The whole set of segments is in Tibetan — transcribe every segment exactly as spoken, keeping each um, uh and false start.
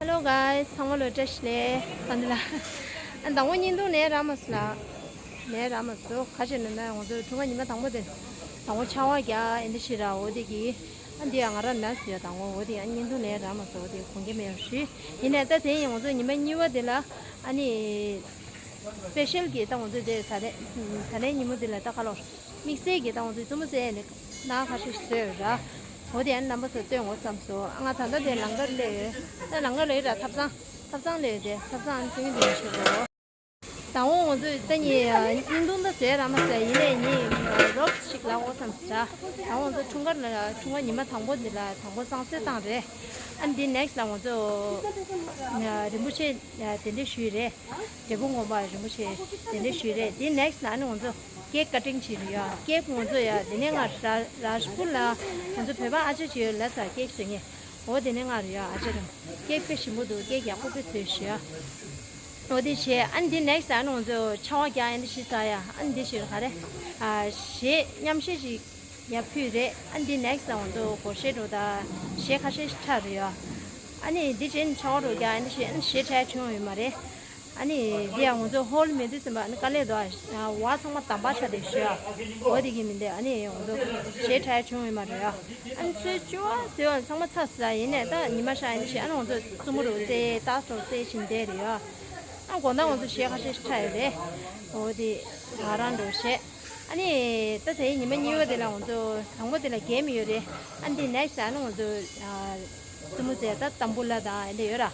Hello guys, ཚང་མ་ལོ་བཀྲ་ཤིས་བདེ་ལེགས། ཨ་འདི་ལ། ཨ་དང་པོ་བརྙན་ཐུང་ལེན་རག་མ་སོང་ལ། ལེན་རག་མ་སོང་། ག་ཅི་ནས་ན་ང་ཚོ་འཁྲུངས་སྐར་ཉི་མ་དང་པོ་དེ། དང་པོ་ཆར་པ་རྒྱག་ཨེ་འདི་ཞིག་ར་འོ་དེ་གི། ཨ་འདི་ཡང་ང་རང་ན་སུ་ཡ་དང་པོ་འོ་དེ་ཡང་བརྙན་ཐུང་ལེན་རག་མ་སོང་། འོ་དེ་གོང་གི་མེད་ཞུ། ཡིན་ནས་ད་དེ་ཡིན་ང་ཚོ་ཉི་མ་གཉིས་པ་དེ་ལ། ཨ་ནི། སྤེ་ཤལ་གྱི་ད་ང་ཚོ་དེ་ད་ལན་ད་ལན་ཉིན་མོ་དེ་ལ་ད་ག་ལོར། དམིགས་བསལ་གྱི་ད་ང་ཚོ་བཙུན་མོ་བཙལ་ནས་ན་ཁ་ཤས་ཤིག་བཟོས་ཡོད་ར། འོ་དེ་ཡང་རྣམ་པ་ཚོ་སྟོན་འོ་བསམ་སོང་། ཨ་ང་ད་ལྟ་དེ་ལང་ཀར་སླེབས་ཡོད། ད་ལང་ཀར་སླེབས་ཡོད་ར། ཐབ་ཚང་ཐབ་ཚང་སླེབས་ཡོད་དེ། ཐབ་ཚང་ཨ་ནི་ཚོ་ཡིན་དེ་ཡིན་ཤོད་རོ། དང་པོ་ང་ཚོ་ད་ནི་བརྙན་ཐུང་ད་བཟོས་ར་མ་ཟེར་ཡིན་ནས་ནི་རོབ་ཞིག་ལ་འོ་བསམ་སོང་། ད་ང་ཚོ་འཁྲུངས་སྐར་ལ་འཁྲུངས་སྐར་ཉི་མ་དང་པོ་འདི་ལ་དང་པོ་བསང་གསོལ་བཏང་རེད། ཨ་འདི་ནེག་སི་ལ་ང་ཚོ་རིན་པོ་ཆེ་གདན་འདྲེན་ཞུས་རེད། འབྲས་སྤུངས་དགོན་པ་རིན་པོ་ཆེ་གདན་འདྲེན་ཞུས་རེད། དེ་ནེག་སི་ལ་ནི་ང་ཚོ་ཀེག་ཀ་ཊིང་བྱེད་རེད་ཡ། ཀེག་ང་ཚོ་ཡ་དེ་ནས་ང་ར་རཱཇ་པུར་ལ་ང་ཚོ་བོད་པ་ཨ་ཅག་ཅིག་ཡོད་ལ་ས་ཀེག་བཟོ་མཁན། འོ་དེ་ནས་ང་རེད་ཡ། ཨ་ཅག་རང་ཀེག་དཔེ་ཞིམ་པོ་འདུག་ཀེག་ཡག་པོ་དཔེ་བཟོས་ཤག་འོ་དེ་བྱས་ཨ་ནི་དེ་ནེག་སི་ལ་ནི་ང་ཚོ་ཆར་པ་རྒྱག་ཨ་ནི་ཞིག་ཟ་ཡ། ཨ་ནི་དེ་ཞིག་ག་རེ། ཨ་གཞས་མཉམ་གཞས་ཅིག་ཡར་ཕུལ་རེད། ཨ་ནི་འདི་ནེག་སི་ལ་ང་ཚོ་སྒོར་གཞས་འགྲོ་ད་གཞས་ཁ་ཤས་ཤིག་འཁྲབ་རེད་ཡ། ཨ་ནི་འདི་རྗེས་ནས་ཆར་པ་རོ་རྒྱག་ཨ་ནི་གཞས་ཨ་ནི་གཞས་འཁྲབ་བྱུང་ཡོད་མ་རེད། ཨ་ནི་འདི་ཡང་ང་ཚོ་ཧོལ་མེ་དུ་སེམས་པ་ཨ་ནི་དཀའ་ལས་འདུག་ཨ། བ་ཚང་མ་དམ་པ་ཆགས་བསྡད་ཤག་འོ་དེ་གི་མི་འདུག་ཨ་ནི་ང་ཚོ་གཞས་འཁྲབ་བྱུང་ཡོད་མ་རེད་ཡ། ཨ་ནི་ཚོས་བཅུ་བ་ཟེར་བ་ཚང་མ་ཚར་ཟ་ཡིན་ནས་ད་ཉི་མ་ཤར་ཨ་ནི་གཞས་ཨ་ནི་ང་ཚོ་བཙུན་མོ་རོ་རྩེ་ཏཱས་རོ་རྩེ་བཞིན་བསྡད་རེད་ཡ། ཨ་དགོང་དག་ང་ཚོ་གཞས་ཁ་ཤས་ཤིག་འཁྲབ་ཡོད་རེད། འོ་དེ་ང་རང་འགྲོ་གཞས། ཨ་ནི། ད་དེའི་ཉི་མ་གཉིས་པ་དེ་ལ་ང་ཚོ་དང་པོ་དེ་ལ་གེམ་ཡོད་རེད། ཨ་ནི་དེ་ནེག་སི་ལ་ནི་ང་ཚོ་ཨ་བཙུན་མོ་ཚོས་ད་ཏམ་བུ་ལ་དང་ཨ་འདྲ་ཡོད་ར།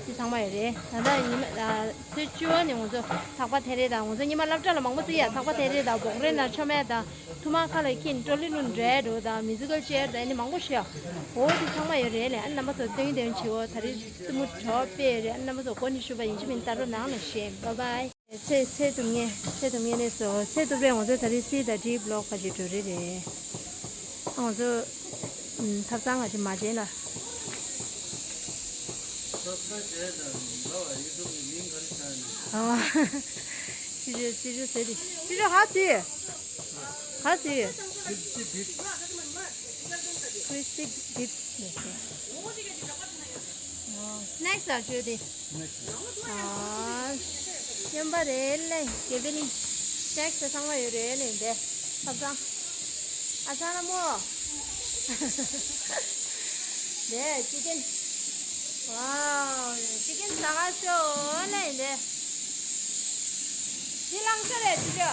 དེ་ཚང་མ་ཡོད་རེད། ད་ལྟ་ཉི་མ་ཨ་ཚོུད་བཅུ་པ་ནི་ང་ཚོ་ལྷག་པ་ཐེ་རེ་དང་ང་ཚོ་ཉི་མ་སློབ་གྲྭ་ལ་མང་པོ་བརྩི་ཡ། ལྷག་པ་ཐེ་རེ་དང་སྦོག་རེ་ན་ཆོ་མེད་དང་ཐུ་མ་ཁ་ལ་ཁྱིན་ཀྲོ་ལི་ལུན་འདྲེ་འགྲོ་དང་མིའུ་ཛི་ཀལ་ཅེར་དང་ཨ་ནི་མང་པོ་ཞིག་ཡ། འོ་དེ་ཚང་མ་ཡོད་རེད་ལས། ཨ་ནི་རྣམ་པ་ཚོ་སྟོན་སྟོན་བྱེད་འོ། ད་རེས་བཙུན་མོ་གྲོགས་དཔེ་རེད། ཨ་ནི་རྣམ་པ་ཚོ་གོ་ནི་ཞུ་བ་ཡིན་གཅིག་མིན་ལྟ་རོགས་གནང་ལ་ཞེས། བཱའི་བཱའི། ཚེ་ཚེ་སྡུག་བསྔལ་ཚེ་སྡུག་བསྔལ་ནས་སོ། ཚེ་སྡུག་པས་ང་ཚོ་ད་རེས་སི་དང་ཌི་བི་ལོག་ཁ་ཅིག་འགྲོ་རེ་རེད། ཨ་ང་ཚོ་ཐབ་ཚང་ཁ་ཅིག་མ་བྱས་ན། ཨ་ཅི་ཅི་ཅི་ཅི་ཟེར་ཏེ་ཅི་ཅི་ཧ་ཟེར་ཧ་ཟེར། ཁྲིས་པི་ཌིབ། ནེག་སི་ལ་བརྗོད་དེ། ཨ། སྨྱོན་པ་རེད་ལེ། དགེ་འཕེལ་གླིང་། ནེག་སི་ལ་ཚང་མ་ཡོད་རེད་ལེ་འདི། ཐབ་ཚང་། ཨ་ཚང་ལ་མོ། འདི་ཅི་ཀན། ཝའོ། ཅི་ཀན་ཟ་ག་ཤོག་ལེ་འདི། འདི་གླང་ཤ་རེད་ཅི་ཅོ།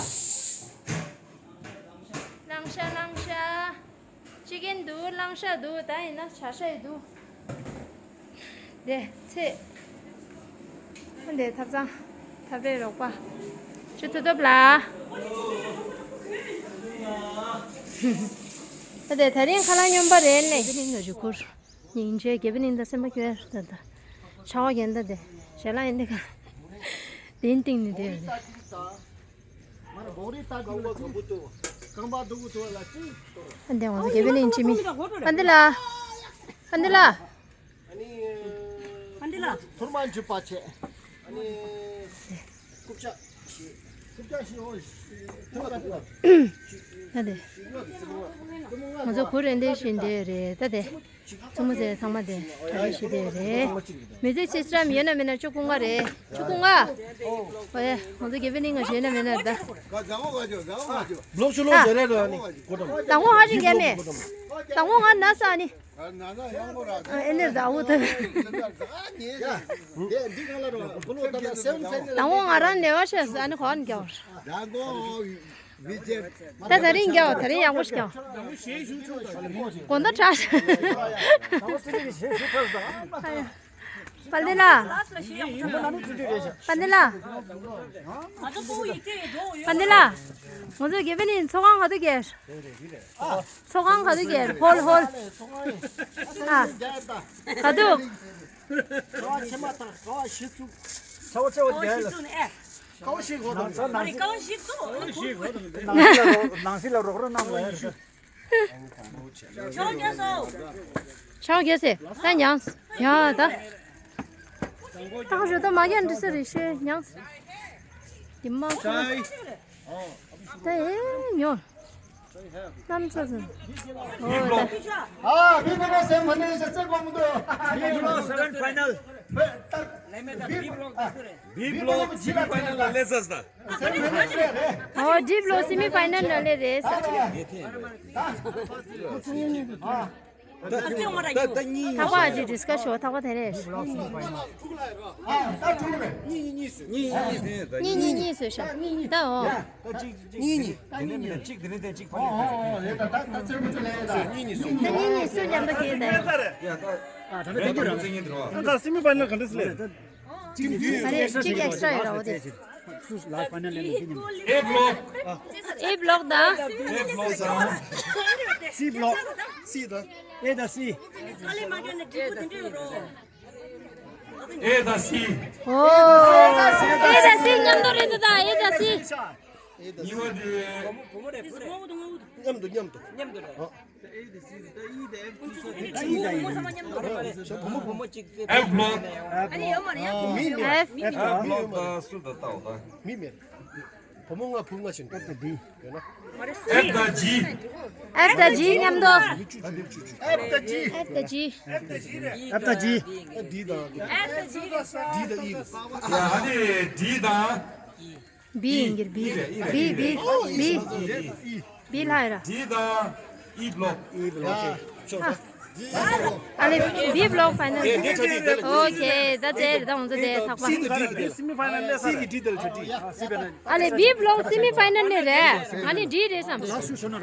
གླང་ཤ་གླང་ཤ། ཅི་ཀན་འདུག་གླང་ཤ་འདུག་ད་ཡིན་ན་བྱ་ཤ་ཡི་འདུག་དེ་ཚེ། འདི་ཐབ་ཚང་། ཐབ་རེ་རོགས་པ། ཆུ་ཚོད་སྟོབས་ལ། ད་དེ་ད་རིང་ཁ་ལག་སྨྱོན་པ་རེད་ལེ། དེ་རིང་ང་ཞུ་ཁུར། སྙིང་རྗེ་དགེ་འཕེལ་གླིང་དང་སེམས་པ་སྐྱོ་ཡ་ད་ད། ཆར་པ་རྒྱག་ད་དེ། ཞལ་ལག་ཡིན་དེ་ག་དེན་སྟེང་ནས་དེ་ཡོད་དེ། ཨ་འདི་ང་ཚོ་དགེ་འཕེལ་གླིང་འཆི་མེད། ཨ་འདི་ལ། ཨ་འདི་ལ། ཨ་འདི་ལ། ཐུར་མ་འཇུ་པ་བྱས། ཨ་ནི། རྐུབ་ཀྱག་ཞིག་རྐུབ་ཀྱག་ཞིག་ཨོ། ཐུར་མ་འཇུ་པ། ཨ་འདི། ང་ཚོ་གུ་རེ་འདི་བཞིན་དེ་རེད་ད་དེ། བཙུན་མོ་ཚོས་ཚང་མ་དེ་གྲ་སྒྲིག་བྱེད་བསྡད་རེད། མི་ཚེ་སི་སི་རམ་ཡོད་ན་མེད་ན་བཅུ་དགུ་ང་རེད། བཅུ་དགུ་ང་། ཨོ་ཡ། ང་ཚོ་དགེ་འཕེལ་གླིང་ང་ཞེད་ན་མེད་ན་ད། ལོག་ཆུ་ལོག་ད། ཟེར་རེད་ར་ནི་གོ་ཏམ། ད་ངོ་ཧ་ཅང་རྒྱ་མེད། ད་ངོ་ང་ན་ས་ནི། ཨེ་ནི་ད་འུ་ད། ད་ངོ་ང་རང་ནེ་བ་ཤ་ས་ནི་གོ་ཨ་ནི་རྒྱ་བ། ད་ད་རིང་རྒྱ་བ་ད་རིང་ཡག་པོ་ཞིག་རྒྱ་བ། དགོང་དག་དྲག་པ་ལི་ལ། པ་ལི་ལ། པ་ལི་ལ། ང་ཚོ་དགེ་འཕེལ་གླིང་ཚོགས་ཁང་ག་དུས་གྱེར། ཚོགས་ཁང་ག་དུས་གྱེར། ཧོལ་ཧོལ། ཨ། ག་དུས། ཀ་བ་ཆེ་མ་དང་ཀ་བ་བཞི་བཙུགས། ཚ་བ་ཆེ་བ་རྒྱལ་ལ། ཀ་བ་བཞི་གོ་དང་། ནང་སྲིད་ལ་རོགས་རམ་གནང་བ་ཡ། ཆའོ་རྒྱལ་སོ། ཆའོ་རྒྱལ་སེ། ད་མྱངས། ཡ་ད། ད་ཁ་ཞོ་ད་མ་རྒྱ་འདྲི་ས་རེ་ཤེས་མྱངས། དེ་མ་ཁ། ད་ཨེ་ཉོ། རྣམ་ཚ་ཚ། ཨོ་ད། ཨ་བི་བི་ན་སེམས་ཕ་ནས་ཤ་ཚེ་གོ་མི་འདུག Seven final. B block semi final ལ་སླེབས་ཚར་སོང་། ཨོ། D block semi final ལ་སླེབས་རེད། ད་ད་གཉིས། ཐག་པ་ཨ་ཅེ་discuss ཞོག་ཐག་པ་དེ་རེད། གཉིས་གཉིས་གཉིས་བཟོས་ཤག་ད་ཨོ། གཉིས་གཉིས། གཉིས་གཉིས། གཉིས་གཉིས་སུ་མཉམ་པོ་དེ་ད། ད་semi final ག་འདྲ་སླེབས། ཨ་རེ་གཅིག་extra ཡོད་ར་འོ་དེ། A block. A block དང་། C block. C དང་། A དང་C། A དང་C། ཨོ། A དང་C མཉམ་དུ་རེད་ད། A དང་C། གཉིས་པ་དེ། མཉམ་དུ་མཉམ་དུ། མཉམ་དུ་རེད། F block. F block དང་སུ་དང་ལྟ་འོ་ད། མི་མེད། བུ་མོ་ལྔ་བུ་ལྔ་ཕྱིན། F དང་D། F དང་G། F དང་G མཉམ་དུ། F དང་G། F དང་G། F དང་G། D དང་། D དང་E། ཡ་ཨ་ནི་D དང་། B ཡིན་གྱི་རེད། B། B། B། B། B ལྷག་ཡོད་ར། D དང་E block། E block། ཨ་ལེ། B block final། Okay that's it ད་ང་ཚོ་དེ་ཐག་པ། ཨ་ལེ། B block semi final ནས་རེད། ང་ནི་D རེད་བསམ། གཅིག་གཉིས། གསུམ།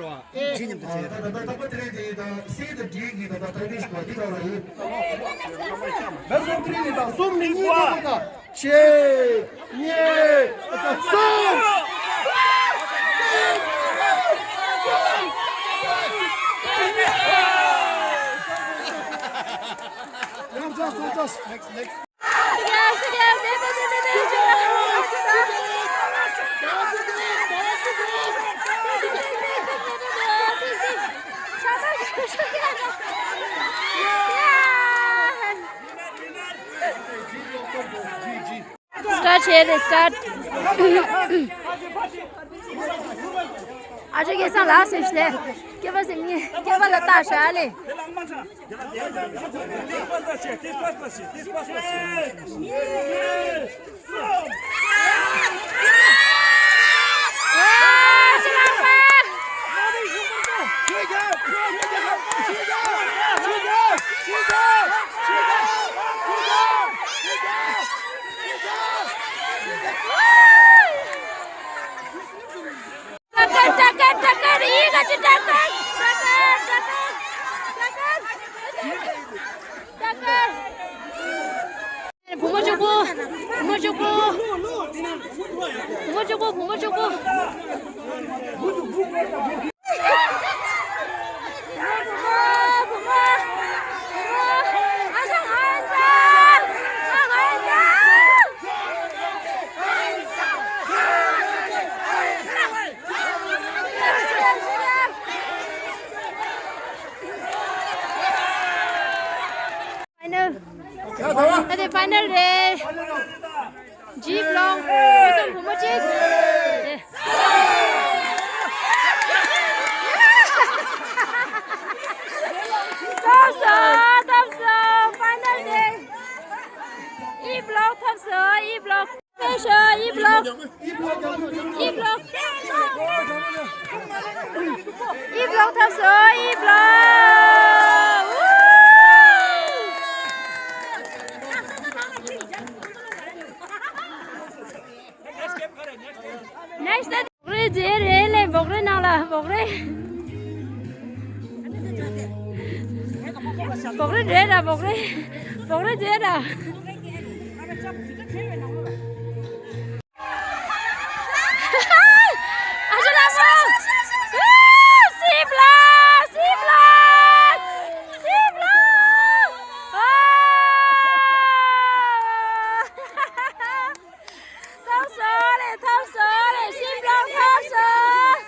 Start བྱས་རེད། Start། ཨ་ཅོ་སྐལ་བཟང་ལགས་སེ་ཤ་ལེ། སྐྱེས་པ་སེམས་ཉིད་སྐྱེས་པ་ལ་ལྟ་ཤ་ལེ། བུ་མོ་གཅིག་པོ། བུ་མོ་གཅིག་པོ། བུ་མོ་གཅིག་པོ། བུ་མོ་གཅིག་པོ། Final. ད་དེ་final རེད། G block བུ་མོ་གཅིག་ཐོབ་སོང་། ཐོབ་སོང་། Final རེད། E block ཐོབ་སོང་། E block ཕེབས་ཤོག E block E block E block ཐོབ་སོང་། E block next འབོག་རེ་རྗེས་རེད་ལས། འབོག་རེ་ནང་ལ་འབོག་རེ། འབོག་རེ་རེད་ར། འབོག་རེ། འབོག་རེ་རྗེས་ར། ཨ་ཅོ་ལགས་སོ། སི་བློག་སི་བློག་སི་བློག་ཨ། ཐོབ་སོང་ལེ། ཐོབ་སོང་ལེ། སི་བློག་ཐོབ་སོང་།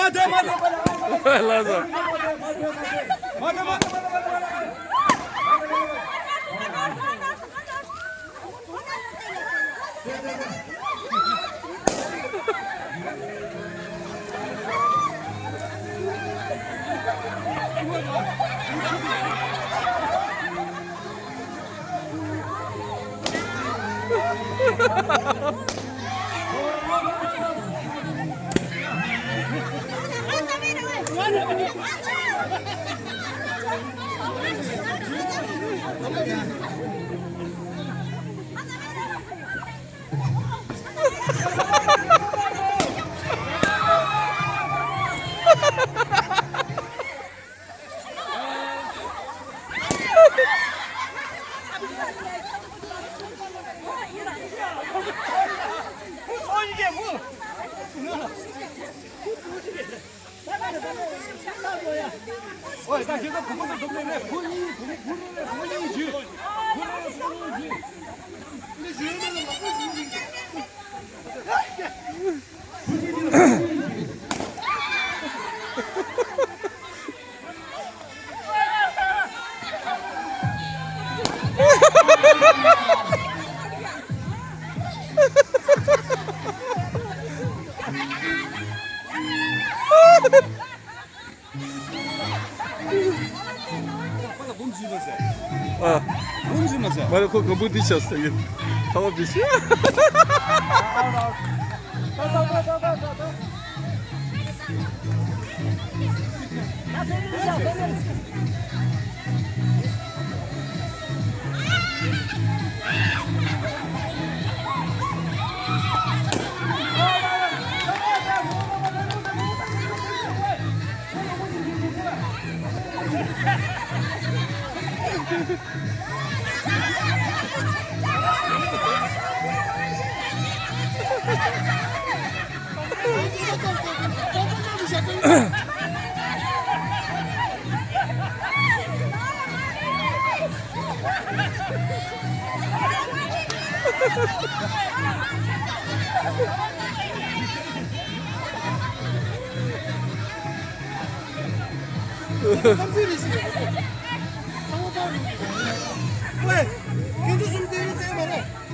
ལགས་སོ། ཨ། མ་རེད། ཁོ་ག་འབུ་འདི་ཆགས་ཟེར་གི། ཁ་བ་བི་ཤི། ཝེ། ཁྱེད་ཚོ་གསུམ་དེ་རིང་བཙལ་མ་རེད།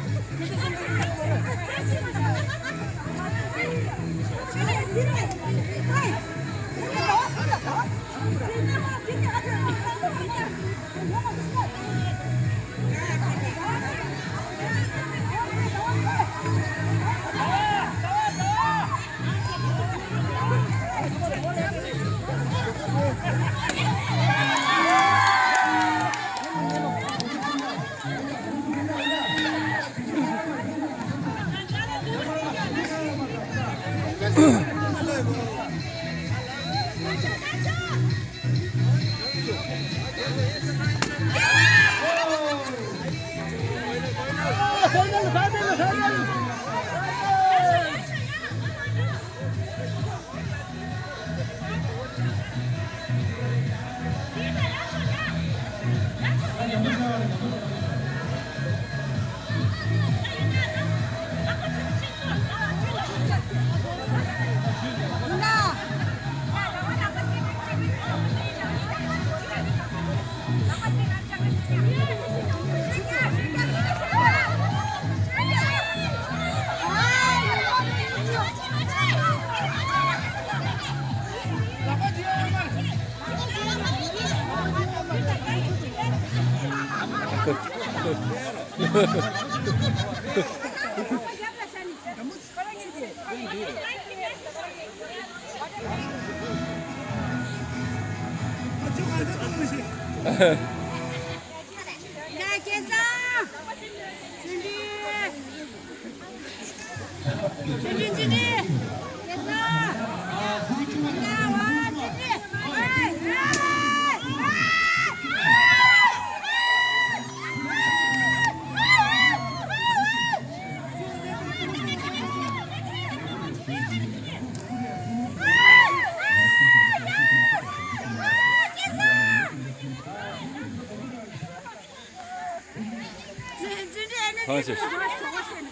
ཐང་ཤེས།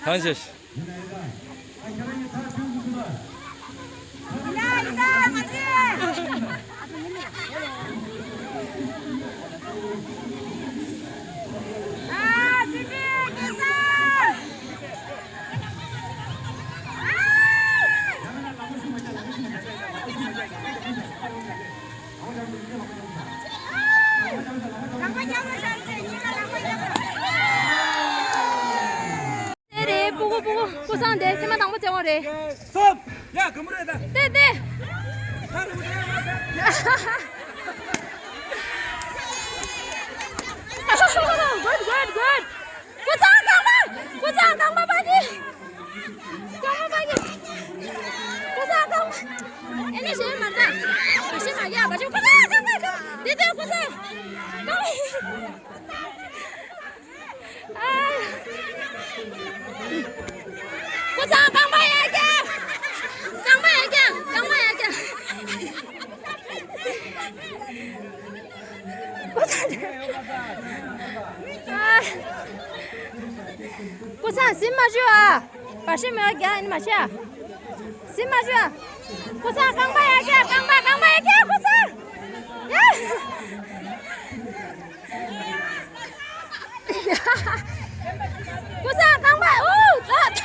ཐང་ཤེས། སོབ། ཡ་ག་མོ་རེད་ད། ཏེ་ཏེ། ད་རུ་རེད་ད། Good, good, good. ཀུ་ཚང་རྐང་པ། ཀུ་ཚང་རྐང་པ་པ་ནི། རྐང་པ་པ་ནི། ཀུ་ཚང་རྐང་པ། ཨེ་ནི་ཞེ་མ་ད། བ་ཤི་མ་ཡ་བ་ཤི། ཀུ་ཚང་རྐང་པ་རྐང་པ། ཏེ་ཏེ་ཀུ་ཚང་རྐང་པ། ཀུ་ཚང་རྐང་པ་ཡར་བཀྱག་རྐང་པ་ཡར་བཀྱག་རྐང་པ་ཡར་བཀྱག་ཀུ་ཚང་ཨ། ཀུ་ཚང་ཟིན་མ་བཅུག་ཨ། བ་ཤི་མ་ཡར་བཀྱག་ཨེ་ནི་མ་བྱེད་ཨ། ཟིན་མ་བཅུག་ཨ། ཀུ་ཚང་རྐང་པ་ཡར་བཀྱག་རྐང་པ་རྐང་པ་ཡར་བཀྱག་ཀུ་ཚང་། ཡ། ཀུ་ཚང་རྐང་པ། ཨོ། ད།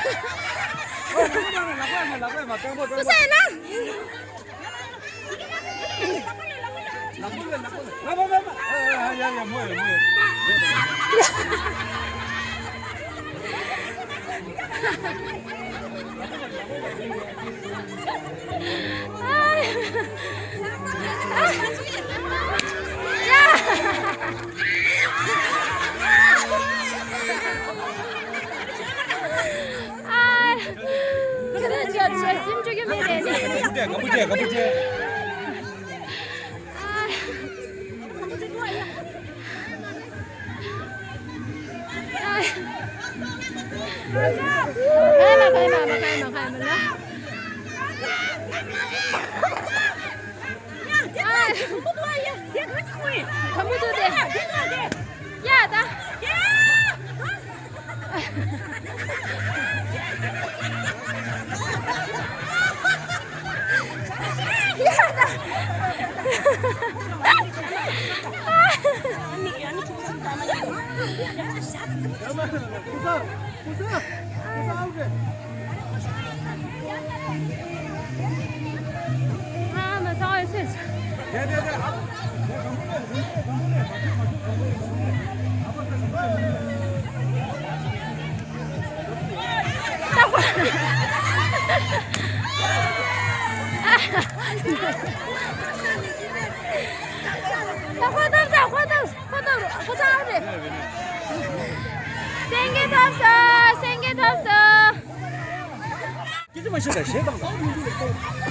ཀུ་ཚང་ན། སེང་གེ་ཐོབ་སོང་། སེང་གེ་ཐོབ་སོང་། སྐད་ཆ་མ་བཤད་ད་ཞེ་སྡང་དང་།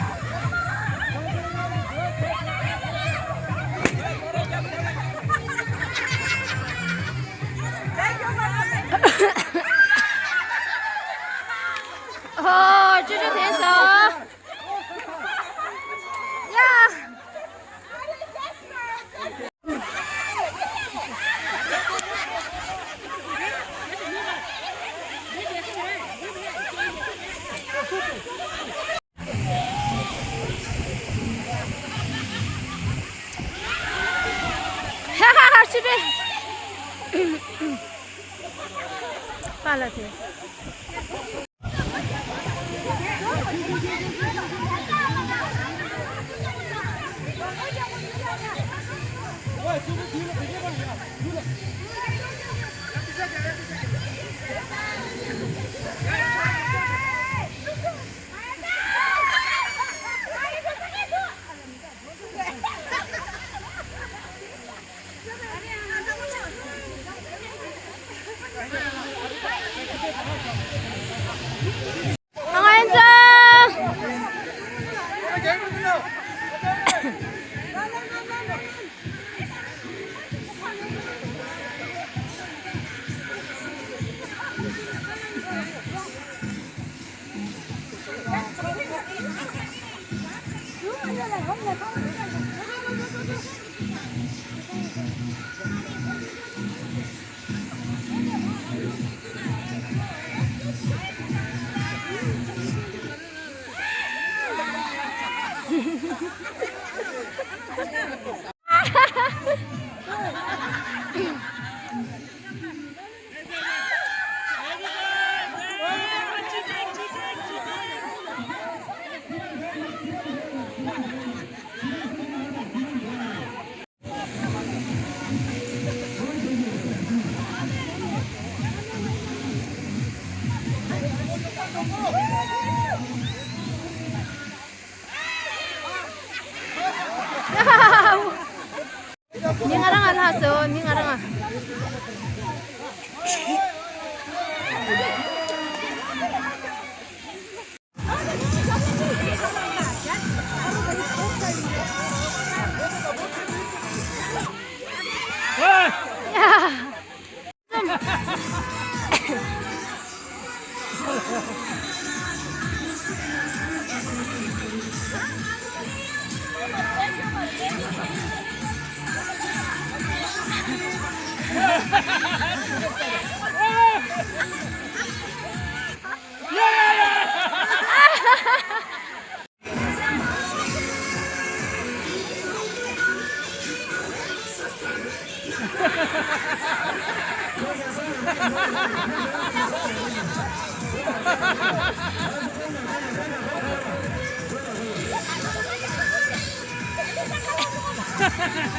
ཨོ། ཅོ་ཅོ་དེ་སོ། ཡ། ཧ་ཧ་ཧ། ཤི་པས། པཱ་ལགས་དེ།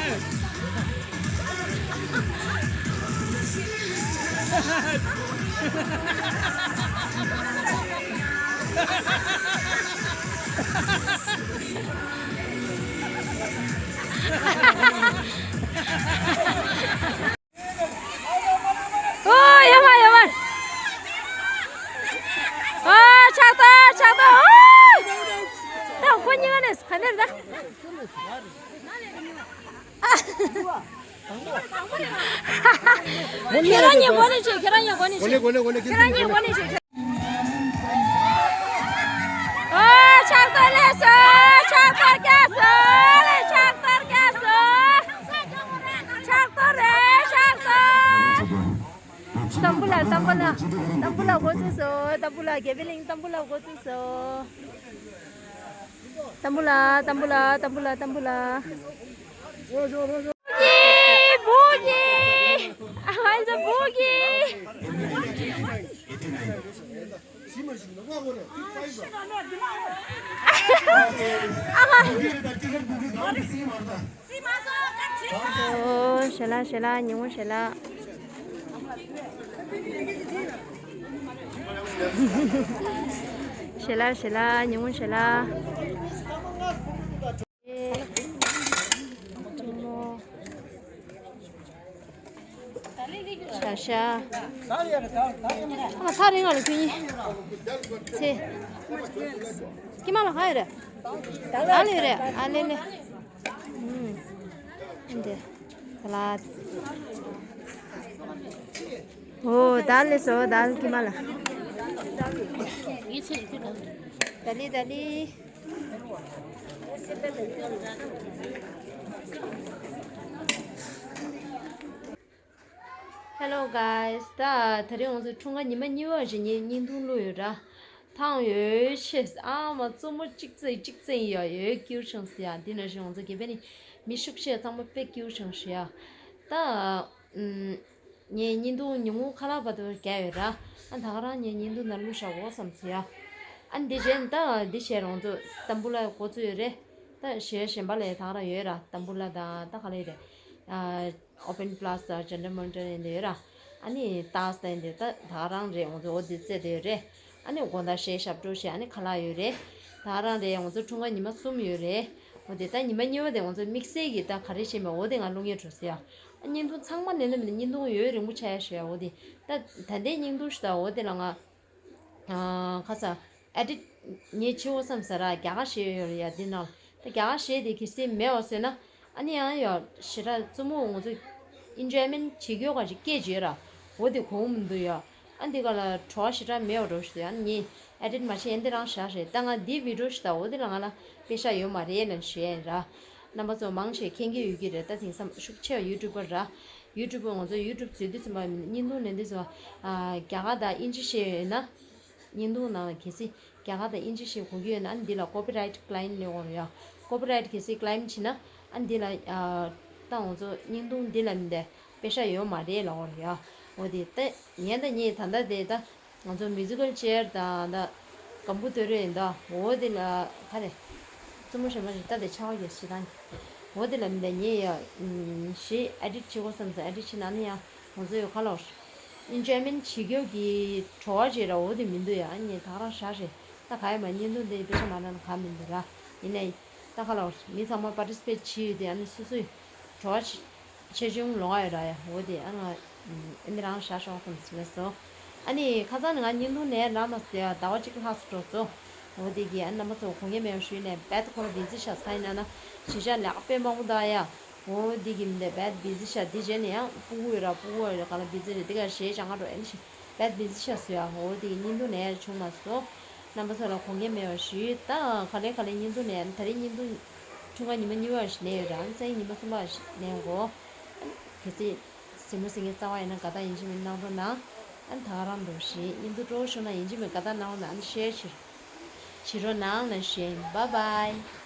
ཨོ་ཡ་མ་ཡ་མ། ཨོ་ཕྱག་རྡོར་ཕྱག་རྡོར། ཨོ། ད་ཁོ་གཉིས་ཀ་ནས་ག་འདིར་ད། ཁྱེད་རང་གཉིས་འགོ་ནས་བྱོས། ཁྱེད་རང་གཉིས་འགོ་ནས་བྱོས། ཁྱེད་རང་གཉིས་འགོ་ནས་བྱོས། ཨོ་ཕྱག་རྡོར་སླེབས་སོང་། ཕྱག་རྡོར་རྒྱལ་སོང་། ལེ་ཕྱག་རྡོར་རྒྱལ་སོང་། ཕྱག་རྡོར་རེད་ཕྱག་རྡོར། ཏམ་བུ་ལ་ཏམ་བུ་ལ་ཏམ་བུ་ལ་འགོ་བཙུགས་སོང་། ཏམ་བུ་ལ་དགེ་འཕེལ་གླིང་ཏམ་བུ་ལ་འགོ་བཙུགས་སོང་། ཏམ་བུ་ལ་ཏམ་བུ་ལ་ཏམ་བུ་ལ་ཏམ་བུ་ལ། བུ་གི་བུ་གི། ཨ་ཧ་ཛ་བུ་གི། ཨ་ཧ། ཨོ་ཞལ་ལག་ཞལ་ལག་ཉིན་མོ་ཞལ་ལག། ཞལ་ལག་ཞལ་ལག་ཉིན་མོ་ཞལ་ལག། ཤ་ཤ། ཨ་མ་ཐག་རིང་ང་ལ་ཁྱོད་གཉིས། ཚེ། ཀྱི་མ་ལ་ཧ་ཡོད་རེད། ཨ་ལེ་རེད་ཨ་ལེ་ལེ། ཨུམ། འདི། ད་ལ། ཨོ་ད་ལེ་སོ་ད་ལེ་ཀྱི་མ་ལ། ད་ལི་ད་ལི། Hello guys, ད་ད་རིང་ང་ཚོ་འཁྲུངས་སྐར་ཉི་མ་གཉིས་པ་ཞིག་ངས་བརྙན་ཐུང་བླུགས་ཡོད་ར། ཐང་ཡོད་ཤེས་ཨ་མ་རྩུབ་མོ་གཅིག་བཙལ་གཅིག་བཙལ་ཡ་ཡོད་སྐྱིད་ཤང་སི་ཡ། འདི་ན་བཞིན་ང་ཚོ་དགེ་འཕེལ་ནི་མི་ཤུགས་ཆེ་ཚང་མ་དཔེ་སྐྱིད་ཤང་སི་ཡ། ད་ངས་བརྙན་ཐུང་ཉུང་ངུ་ཁ་ལག་བར་དུ་བརྒྱབ་ཡོད་ར། ཨ་ད་ག་རང་ངས་བརྙན་ཐུང་ནང་བླུགས་བཞག་གོ་བསམ་སི་ཡ། ཨ་འདི་བྱས་ད་འདི་བྱས་རང་ཚོ་ཏམ་བུ་ལ་འགོ་ཚུགས་ཡོད་རེད། ད་གཞས་གཞན་པ་ལས་ད་ག་རང་ཡོད་ར། ཏམ་བུ་ལ་དང་ད་ག་ལས་རེད། ཨ་ཨོ་པན་པ་ལ་སི་དང་ཇན་ཏར་མན་ཏར་ཡིན་དེ་ཡོད་ར། ཨ་ནི་ཏཱས་དང་ཡིན་དེ་ད་ད་ག་རང་རེད། ང་ཚོ་འོ་དེ་རྩེ་དེ་ཡོད་རེད། ཨ་ནི་དགོང་དག་གཞས་ཞབས་བྲོ་བྱས་ཨ་ནི་ཁ་ལག་ཡོད་རེད། ད་ག་རང་རེད། ང་ཚོ་འཁྲུངས་སྐར་ཉི་མ་གསུམ་ཡོད་རེད། འོ་དེ་ད་ཉི་མ་གཉིས་པ་དེ་ང་ཚོ་དམིགས་བསལ་གྱི་ད་ག་རེ་བྱེད་མེད་འོ་དེ་ང་བླུག་ངེས་འགྲོ་ཟེར་ཡ། ཨ་བརྙན་ཐུང་ཚང་མ་ལེན་ལེན་མིན་བརྙན་ཐུང་ཡོད་རིང་པོ་ཆགས་ཡ་ཞུ་ཡ། འོ་དེ་ད་ད་ལྟའི་བརྙན་ཐུང་ཞུ་ད་འོ་དེ་ལ་ང་། ཁ་ས། ཨེ་ཌིཊ་ངས་བྱེད་འོ་བསམ་ས་ར་རྒྱ་གར་ཞེས་ཡོད་རེད་ཡ་འདི་ནང་། ད་རྒྱ་གར་ཞེས་དེ་གལ་སྲིད་མེད་འོ་ཟེར་ན། ཨ་ནི་ཡང་ཡ་ཞེ་དྲག་རྩུབ་མོ་ང་ཚོ་ཨིན་ཇོའི་མེན་ཊི་བྱེད་རྒྱུ་ག་ཞིག་སྐད་བརྗོད་ར། འོ་དེ་གོང་མི་འདུག་ཡ། ཨ་འདི་ག་ལ་བྲོ་བ་ཞེ་དྲག་མེད་འོ་འགྲོ་ཞུ་ཡ། ཨ་ནི་ངས་ཨེ་ཌིཊ་མ་བྱེད་ཡ་འདི་རང་བཞག་རེད། ད་ང་འདི་བི་ཌིའོ་ཞིག་ད་འོ་དེ་ལ་ང་ལ་པེ་ཤ་ཡོད་མ་རེད་ལབ་ཞུ་ཡ་ཡིན་ར། རྣམ་པ་ཚོ་མང་ཆེ་མཁྱེན་གྱི་ཡོད་ཀྱི་རེད། ད་དེང་སང་ཤུགས་ཆེ་བ་ཡུ་ཊུབ་པར་ར། ཡུ་ཊུབ་པར་ང་ཚོ་ཡུ་ཊུབ་བཟོས་དུས་ཙམ་པ་བརྙན་ཐུང་ལེན་དུས་ཙམ་པ། རྒྱ་གར་དང་དབྱིན་ཇི་ཤེས་ཡོད་ན། བརྙན་ཐུང་ནང་ལ་གལ་སྲིད་རྒྱ་གར་དང་དབྱིན་ཇི་ཤེས་དགོས་ཀྱི་ཡོད་ན་ཨ་ནི་འདི་ལ་ཀོ་པི་རའིཊ་ཀི་ལེམ་ལེན་དགོས་རེད་ཡ། ཀོ་པི་རའིཊ་གལ་སྲིད་ཀི་ལེམ་བྱེད་ན་ཨ་ནི་འདི་ལ་ད་ང་ཚོ་བརྙན་ཐུང་འདི་ལ་མི་འདི་པེ་ཤ་ཡོད་མ་རེད་ལབ་དགོས་རེད་ཡ། འོ་དེ་ད་ངས་ད་ངས་ད་ལྟ་དེ་ད། ང་ཚོ་མིའུ་ཛི་ཀལ་ཅེར་དང་ད་སྒམ་པོ་སྟོད་རེད་ད། འོ་དེ་ལ་ག་རེ། རྩུབ་མོ་གཞན་པ་ཞིག་ལྟ་དེ་ཆགས་ཡོད་ཞེ་སྡང་གི། འོ་དེ་ལ་མི་ད་ངས་ཡ། ཞེས་ཨེ་ཌིཊ་བྱེད་དགོས་བསམ་ཙང་ཨེ་ཌིཊ་བྱེད་ན་ནི་ཡང་ང་ཚོ་ཡོད་ག་ལོར། ཨིན་ཇོའི་མེན་ཊི་བྱེད་རྒྱུ་གི་བྲོ་བ་བྱེད་ར་འོ་དེ་མི་འདུག་ཡ། ཨ་ནི་ད་ག་རང་བཞག་རེད། ད་ག་ཡ་མ་བརྙན་ཐུང་དེ་པེ་ཤ་མ་ན་ན་ག་མི་འདུག་ར། ཡིན་ནའི། ད་ག་ལོར་མི་ཚང་མ་པར་ཊི་སི་པེཊ་བྱེད་ཡོད་དེ་ཨ་ནི་སོ་སོའི་བྲོ་བ་ཆེ་ཆུང་ལོང་བ་ཡོད་ར་ཡ། འོ་དེ་ཨ་ང་ཨ་ནི་རང་བཞག་ཤོག་བསམ་ཟེར་ལས་སོ། ཨ་ནི་ཁ་སང་ནི་ང་བརྙན་ཐུང་ནས་རང་མ་ཟེར་ཡ་ཟླ་བ་གཅིག་ལྷག་སུ་འགྲོ་སོ། འོ་དེ་གི་ཨ་ནི་རྣམ་པ་ཚོ་དགོངས་འགལ་མེད་པ་ཞུས་ནས་རྦད་ཁོ་ར་བི་ཛི་ཤ་ཚ་ཡིན་ན་ན་ཞེ་ཤ་ལེགས་དཔེ་མང་པོ་འདུག་ཡ། འོ་དེ་གི་མི་འདུག་རྦད་བི་ཛི་ཤ་དེ་རྗེས་ནས་ཡང་སྤུ་གུ་ཡོད་ར་སྤུ་གུ་ཡོད་ར་ག་ལ་བི་ཛི་རེད་དེ་ག་ཞེས་ཅང་ག་འགྲོ་ཨ་ནི་ཞེ་རྦད་བི་ཛི་ཤ་སུ་ཡ། འོ་དེ་གི་བརྙན་ཐུང་ནས་བྱུང་མ་སོང་། རྣམ་པ་ཚོ་ལ་དགོངས་འགལ་མེད་པ་ཞུས། ད་ག་ལེ་ག་ལེ་བརྙན་ཐུང་ནས་ད་རེས་བརྙན་ཐུང་འཁྲུངས་སྐར་ཉི་མ་གཉིས་པ་ཞིག་ནས་ཡོད་ར། ཨ་ནི་སང་ཉིན་ཉི་མ་གསུམ་པ་ཞིག་ནས་འགོ། གལ་སྲིད་གཟིགས་མོ་གཟིགས་མཁན་རྩ་བ་ཡིན་ན་དགའ་རྟགས་ཡིན་གཅིག་མིན་གནང་རོགས་གནང་། ཨ་ནི་ད་ག་རང་འགྲོ་ཞིག་བརྙན་ཐུང་སྤྲོ་བོ་བྱུང་ན་ཡིན་གཅིག་མིན་དགའ་རྟགས་གནང་རོགས་གནང་། ཨ་ནི་ཤེར་བྱེད་བྱེད་རོགས་གནང་ལབ་ཞུ་ཡ་ཡིན། བཱའི་བཱའི།